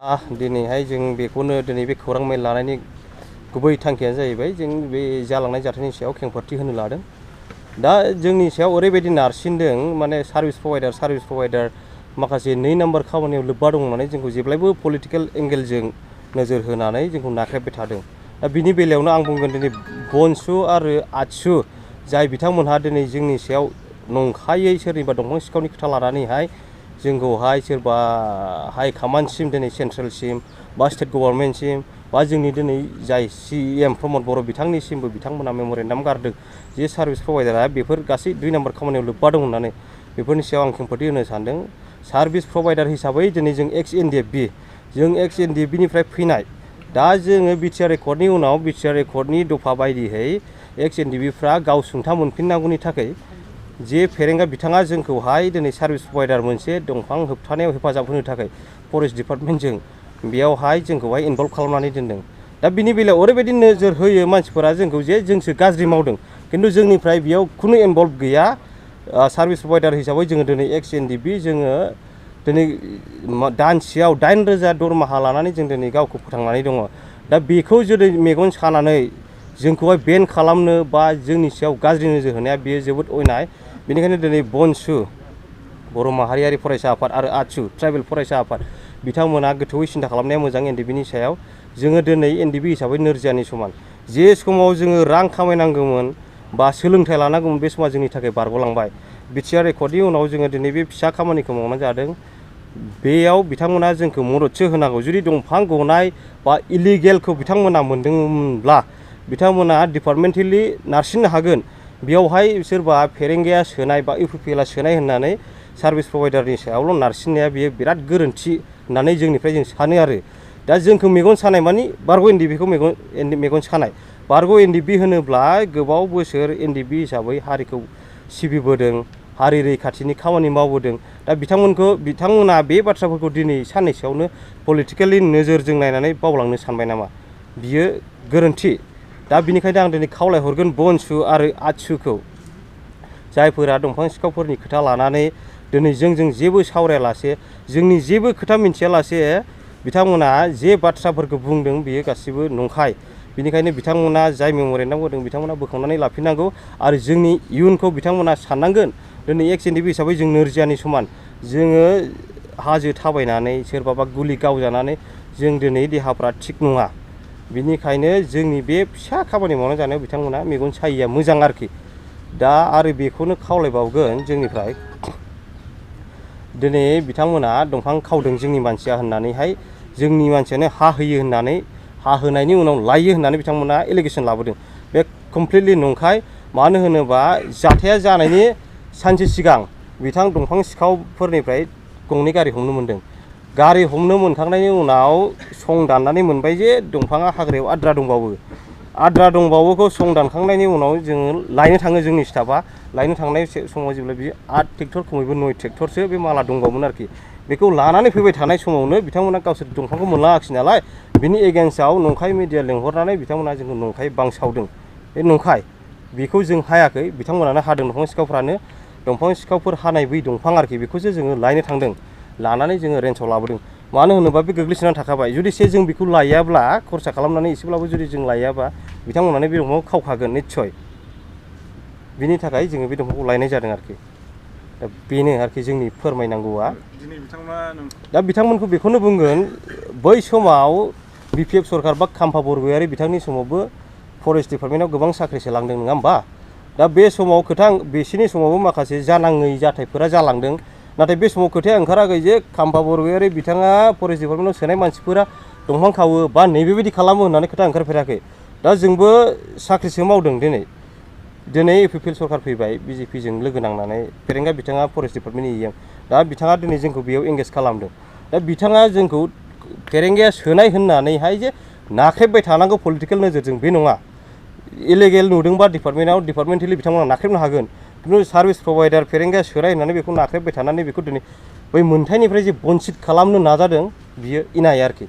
दिनैहाय जों बेखौनो दिनै बे खौरां मेल लानायनि गुबै थांखियानो जाहैबाय जों बे जालांनाय जाथायनि सायाव खेंफोरथि होनो लादों। दा जोंनि सायाव ओरैबायदि नारसिनदों माने सार्भिस प्रभाइडार माखासे 2 नाम्बार खामानियाव लोब्बा दं होननानै जोंखौ जेब्लायबो पलिटिकेल एंगेलजों नोजोर होनानै जोंखौ नाख्रेबबाय थादों। दा बिनि बेलायावनो आं बुंगोन दिनै बनसु आरो आतसु जाय बिथांमोनहा दिनै जोंनि सायाव नंखायै सोरनिबा दंफां सिखावनि खोथा लानानैहाय जोंखौहाय सोरबा हाइ कमान्डसिम दिनै सेन्ट्रेलसिम बा स्टेट गभर्नमेन्टसिम बा जोंनि दिनै जाय CM प्रमद बर' बिथांनिसिमबो बिथांमोना मेम'रेन्डाम गारदों जे सार्भिस प्रभाइडारा बेफोर गासै 2 नाम्बार खामानियाव लोब्बा दं होननानै बेफोरनि सायाव आं खेंफोरथि होनो सानदों। सार्भिस प्रभाइडार हिसाबै दिनै जों एक्स NDFB निफ्राय फैनाय दा जोङो बिटिआर एकर्डनि उनाव बिटिआर एकर्डनि दफा बायदियै एक्स NDFB गाव सुंथा मोनफिननांगौनि थाखाय जे फेरेंगा बिथाङा जोंखौहाय दिनै सार्भिस प्रभाइडार मोनसे दंफां होबथानायाव हेफाजाब होनो थाखाय फरेस्ट डिपार्टमेन्टजों बेयावहाय जोंखौहाय इनभल्भ खालामनानै दोनदों। दा बिनि बेलायाव ओरैबायदि नोजोर होयो मानसिफोरा जोंखौ जे जोंसो गाज्रि मावदों, खिन्थु जोंनिफ्राय बेयाव खुनु इनभल्भ गैया। सार्भिस प्रभाइडार हिसाबै जोङो दिनै एक्स NDFB जोङो दिनै दानसेयाव 8,000 दरमाहा लानानै जों दिनै गावखौ फोथांनानै दङ। दा बेखौ जुदि मेगन सानानै जोंखौहाय बेन खालामनो बा जोंनि सायाव गाज्रि नोजोर होनाया बेयो जोबोद अयनाय। बेनिखायनो दिनै बनसु बर' माहारियारि फरायसा आफाद आरो आतसु ट्राइबेल फरायसा आफाद बिथांमोना गोथौयै सिन्था खालामनाया मोजां NDFB सायाव। जोङो दिनै NDFB हिसाबै नोरजियानि समान। जे समाव जोङो रां खामायनांगौमोन बा सोलोंथाइ लानांगौमोन बे समा जोंनि थाखाय बारग'लांबाय। बिटिआर एकर्डनि उनाव जोङो दिनै बे फिसा खामानिखौ मावनाय जादों। बेयाव बिथांमोना जोंखौ मददसो होनांगौ। जुदि दंफां गनाय बा इलिगेलखौ बिथांमोना मोनदोंब्ला बिथांमोना डिपार्टमेन्टेलि नारसिननो हागोन। बेयावहाय सोरबा फेरेंगाया सोनाय बा UPPL सोनाय होननानै सार्भिस प्रभाइडारनि सायावल' नारसिननाया बेयो बिराद गोरोन्थि होननानै जोंनिफ्राय जों सानो आरो। दा जोंखौ मेगन सानाय मानि बारग' NDFBखौ मेगन सानाय। बारग' NDFB होनोब्ला गोबाव बोसोर NDFB हिसाबै हारिखौ सिबिबोदों, हारि रैखाथिनि खामानि मावबोदों। दा बिथांमोना बे बाथ्राफोरखौ दिनै साननैसोआवनो पलिटिकेलि नोजोरजों नायनानै बावलांनो सानबाय नामा? बियो गोरोन्थि। दा बिनिखायनो आं दिनै खावलायहरगोन बनसु आरो आतसुखौ, जायफोरा दंफां सिखावफोरनि खोथा लानानै दिनै जोंजों जेबो सावरायालासे जोंनि जेबो खोथा मिन्थियालासे बिथांमोना जे बाथ्राफोरखौ बुंदों बेयो गासिबो नंखाय। बिनिखायनो बिथांमोना जाय मेम'रेन्डाम होदों बिथांमोना बोखांनानै लाफिननांगौ आरो जोंनि इयुनखौ बिथांमोना साननांगोन। दिनै एक्स NDFB हिसाबै जों नोरजियानि समान। जोङो हाजो थाबायनानै सोरबाबा गुलि गावजानानै जों दिनै देहाफ्रा थिग नङा। बिनिखायनो जोंनि बे फिसा खामानि मावनानै जानायाव बिथांमोना मेगन सायिया मोजां आरोखि। दा आरो बेखौनो खावलायबावगोन जोंनिफ्राय, दिनै बिथांमोना दंफां खावदों जोंनि मानसिया होननानैहाय जोंनि मानसियानो हा होयो होननानै हा होनायनि उनाव लायो होननानै बिथांमोना एलिगेसन लाबोदों। बे कमप्लिटलि नंखाय। मानो होनोबा जाथाया जानायनि सानसे सिगां बिथां दंफां सिखावफोरनिफ्राय 2 गारि हमनो मोनदों। गारि हमनो मोनखांनायनि उनाव सं दाननानै मोनबाय जे दंफाङा हाग्रायाव आद्रा दंबावो। आद्रा दंबावोखौ सं दानखांनायनि उनाव जोङो लायनो थाङो जोंनि स्टाफआ। लायनो थांनाय समाव जेब्ला बियो 8 ट्रेक्टर खमैबो 9 ट्रेक्टरसो बे माला दंबावोमोन आरोखि। बेखौ लानानै फैबाय थानाय समावनो बिथांमोना गावसोर दंफांखौ मोनलाङाखिसै नालाय बिनि एगेन्स्टआव नंखाय मिडिया लेंहरनानै बिथांमोना जोंखौ नंखाय बांसावदों। बे नंखाय। बेखौ जों हायाखै, बिथांमोनानो हादों। दंफां सिखावफ्रानो दंफां सिखावफोर हानाय बै दंफां आरोखि बेखौसो जोङो लायनो थांदों। लानानै जोङो रेन्जआव लाबोदों। मानो होनोबा बे गोग्लैसोनानै थाखाबाय। जुदिसे जों बेखौ लायाब्ला खरसा खालामनानै एसेब्लाबो जुदि जों लायाबा बिथांमोनानो बे दंफांखौ खावखागोन निस्सय। बिनि थाखाय जोङो बे दंफांखौ लायनाय जादों आरोखि। दा बेनो आरोखि जोंनि फोरमायनांगौआ। दा बिथांमोनखौ बेखौनो बुंगोन, बै समाव BPF सरकार बा खाम्फा बरगयारि बिथांनि समावबो फरेस्ट डिपार्टमेन्टआव गोबां साख्रि सोलांदों नङा होमबा? दा बे समाव बिसोरनि समावबो माखासे जानाङै जाथायफोरा जालांदों। नाथाय बे समाव खोथाया ओंखाराखै जे खाम्फा बरगयारि बिथाङा फरेस्ट डिपार्टमेन्टआव सोनाय मानसिफोरा दंफां खावो बा नैबेबायदि खालामो होननानै खोथा ओंखारफेराखै। दा जोंबो साख्रिसो मावदों। दिनै UPPL सरकार फैबाय BJPजों लोगो नांनानै। फेरेंगा बिथाङा फरेस्ट डिपार्टमेन्टनि EM। दा बिथाङा दिनै जोंखौ बेयाव एंगेज खालामदों। दा बिथाङा जोंखौ फेरेंगाया सोनाय होननानैहाय जे नाख्रेबबाय थानांगौ पलिटिकेल नोजोरजों बे नङा। इलिगेल नुदोंबा डिपार्टमेन्टेलि बिथांमोना नाख्रेबनो हागोन, खिन्थु सार्भिस प्रभाइडार फेरेंगाया सोनाय होननानै बेखौ नाख्रेबबाय थानानै बेखौ दिनै बै मोन्थाइनिफ्राय जे बन्सित खालामनो नाजादों बियो इनाय आरोखि।